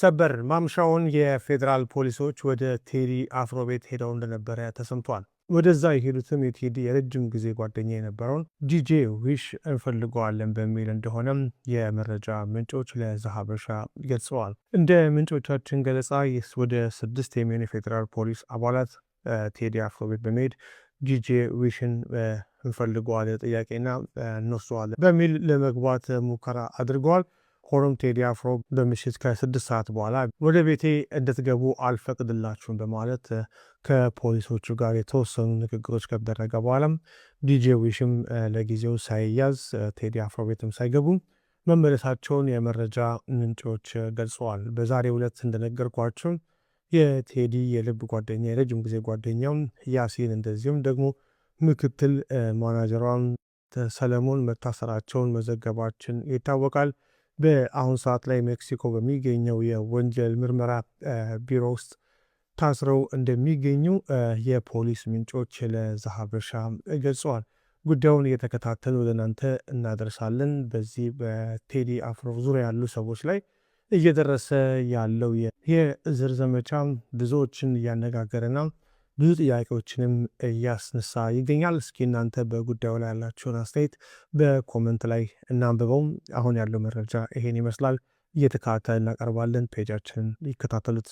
ሰበር ማምሻውን የፌዴራል ፖሊሶች ወደ ቴዲ አፍሮ ቤት ሄደው እንደነበረ ተሰምቷል። ወደዛ የሄዱትም የቴዲ የረጅም ጊዜ ጓደኛ የነበረውን ዲጄ ዊሽ እንፈልገዋለን በሚል እንደሆነም የመረጃ ምንጮች ለዘሀበሻ ገልጸዋል። እንደ ምንጮቻችን ገለጻ ወደ 6 የሚሆኑ የፌዴራል ፖሊስ አባላት ቴዲ አፍሮ ቤት በመሄድ ዲጄ ዊሽን እንፈልገዋለን ጥያቄና እንወስደዋለን በሚል ለመግባት ሙከራ አድርገዋል። ሆኖም ቴዲ አፍሮ በምሽት ከ6 ሰዓት በኋላ ወደ ቤቴ እንድትገቡ አልፈቅድላችሁም በማለት ከፖሊሶቹ ጋር የተወሰኑ ንግግሮች ከተደረገ በኋላም ዲጄ ዊሽም ለጊዜው ሳይያዝ ቴዲ አፍሮ ቤትም ሳይገቡ መመለሳቸውን የመረጃ ምንጮች ገልጸዋል። በዛሬው ዕለት እንደነገርኳቸው የቴዲ የልብ ጓደኛ፣ የረጅም ጊዜ ጓደኛው ያሲን እንደዚሁም ደግሞ ምክትል ማናጀሯን ሰለሞን መታሰራቸውን መዘገባችን ይታወቃል። በአሁን ሰዓት ላይ ሜክሲኮ በሚገኘው የወንጀል ምርመራ ቢሮ ውስጥ ታስረው እንደሚገኙ የፖሊስ ምንጮች ለዘሀበሻ ገልጸዋል። ጉዳዩን እየተከታተልን ወደ እናንተ እናደርሳለን። በዚህ በቴዲ አፍሮ ዙሪያ ያሉ ሰዎች ላይ እየደረሰ ያለው የእስር ዘመቻ ብዙዎችን እያነጋገረና ብዙ ጥያቄዎችንም እያስነሳ ይገኛል። እስኪ እናንተ በጉዳዩ ላይ ያላችሁን አስተያየት በ comment ላይ እናንብበው። አሁን ያለው መረጃ ይሄን ይመስላል። እየተከታተልን እናቀርባለን። Page ኣችንን ይከታተሉት።